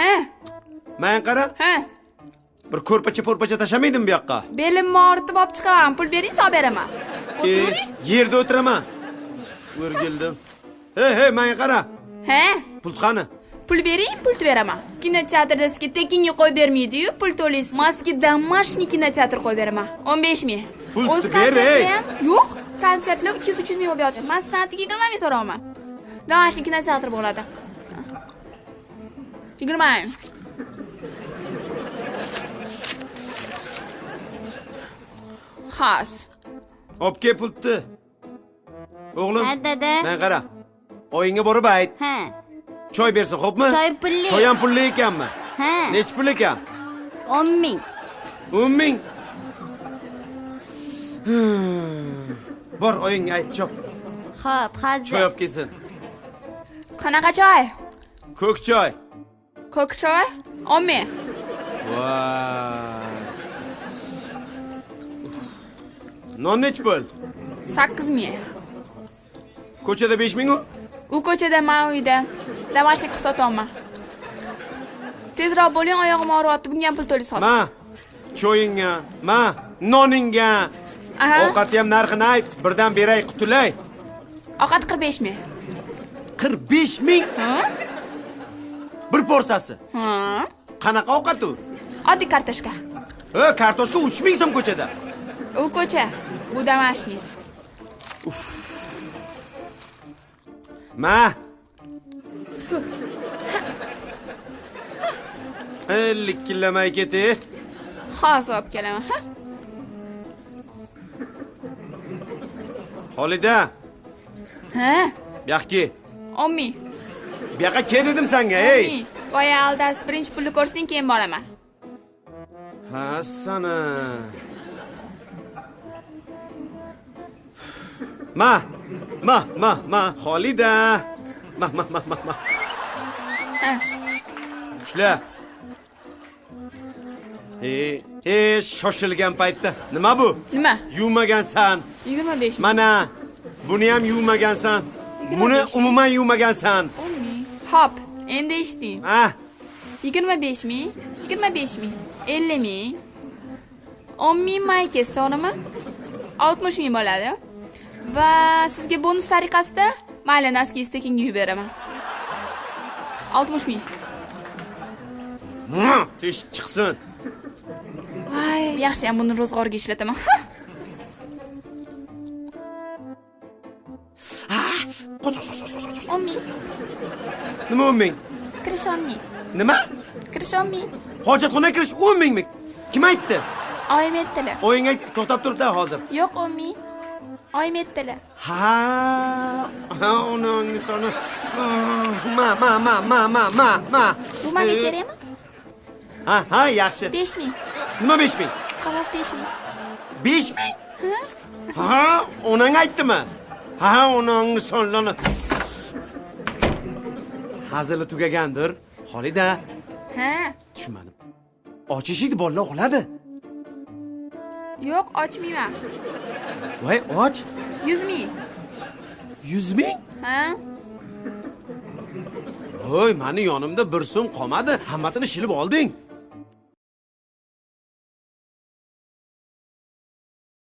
Ha. Men qara. Ha. Bir ko'rpacha tashlamaydim bu yoqqa. Belimni og'ritib olib chiqaman. Pul bering, solib beraman. O'tiring. Yerda o'tiraman. O'rgildim. Hey, hey, menga qara. Ha? Pul qani? Pul bering, pul beraman. Kinoteatrda sizga tekinga qo'yib bermaydi-yu, pul to'laysiz. Maski домашний kinoteatr qo'yib beraman. 15 ming. Pul ber, ey. Yo'q, konsertlar 200-300 ming bo'lib yotadi. Men sizdan atigi 20 ming so'rayapman. Домашний kinoteatr bo'ladi. 20 ming. Xas. Olib kel pulni. O'g'lim. Ha, dada. Men qara. Oyingga borib ayt. Ha. Choy bersin, xo'pmi? Choy pulli. Choy ham pulli ekanmi? Ha. Nechi pul ekan? 10 ming. 10 ming. Bor, oyingga ayt, chop. Xo'p, hozir. Choy olib kelsin. Qanaqa choy? Ko'k choy. Ko'k choy? 10 ming. Voy. Non nechi pul? 8 ming. Ko'chada 5 ming u? U ko'chada, men uyda. Домашний qilib sotyapman. Tezroq bo'ling, oyog'im og'riyapti. Bunga ham pul to'laysiz hozir. Ma, choyingga, ma, noningga. Ovqatni ham narxini ayt, birdan beray, qutulay. Ovqat 45 ming. 45 ming? Ha? Bir porsiyasi. Ha? Qanaqa ovqat u? Oddiy kartoshka. Ha, kartoshka 3 ming so'm ko'chada. U ko'cha, bu домашний. Uff. Ma. Likillamay ket. Hozir olib kelaman, ha? Xolida. Ha? Bu yoqqa kel. 10 ming. Bu yoqqa kel dedim senga, ey. Boya aldasiz, birinchi pulni ko'rsating, keyin boraman. Ha, sana. Ma, ma, ma, ma, Xolida. Ma, ma, ma, ma, ma. Ha. Ushla. Ey, shoshilgan paytda nima bu? Nima? Yuvmagansan. 25 ming. Mana, buni ham yuvmagansan. Buni umuman yuvmagansan. 10 ming. Hop, endi eshiting. Ha. 25 ming, 25 ming, 50 ming. 10 ming maykes, to'g'rimi? 60 ming bo'ladi. Va sizga bonus tariqasida mayli naskiy tekinga yuvib beraman. 60 ming. Tish chiqsin. Voy, yaxshi ham buni ro'zg'orga ishlataman. Qoch, qoch, qoch, qoch. 10 ming. Nima 10 ming? Kirish 10 ming. Nima? Kirish 10 ming. Hojatxonaga kirish 10 mingmi? Kim aytdi? Oyim aytdilar. Oying aytdi, to'xtab tur-da hozir. Yo'q, 10 ming. Oyim aytdilar. Ha, uning soni. Ma, ma, ma, ma, ma, ma, ma. Bu menga kerakmi? Ha, ha, yaxshi. 5 ming. Nima 5 ming? Qog'oz 5 ming. 5 ming? Ha? Ha, onang aytdimi? Ha, onangni sonlani. Hazili tugagandir. Xolida. Ha. Tushunmadim. Och eshikni bolalar uxladi. Yo'q, ochmayman. Voy, och. 100 ming. 100 ming? Ha? Voy, meni yonimda bir so'm qolmadi. Hammasini shilib olding.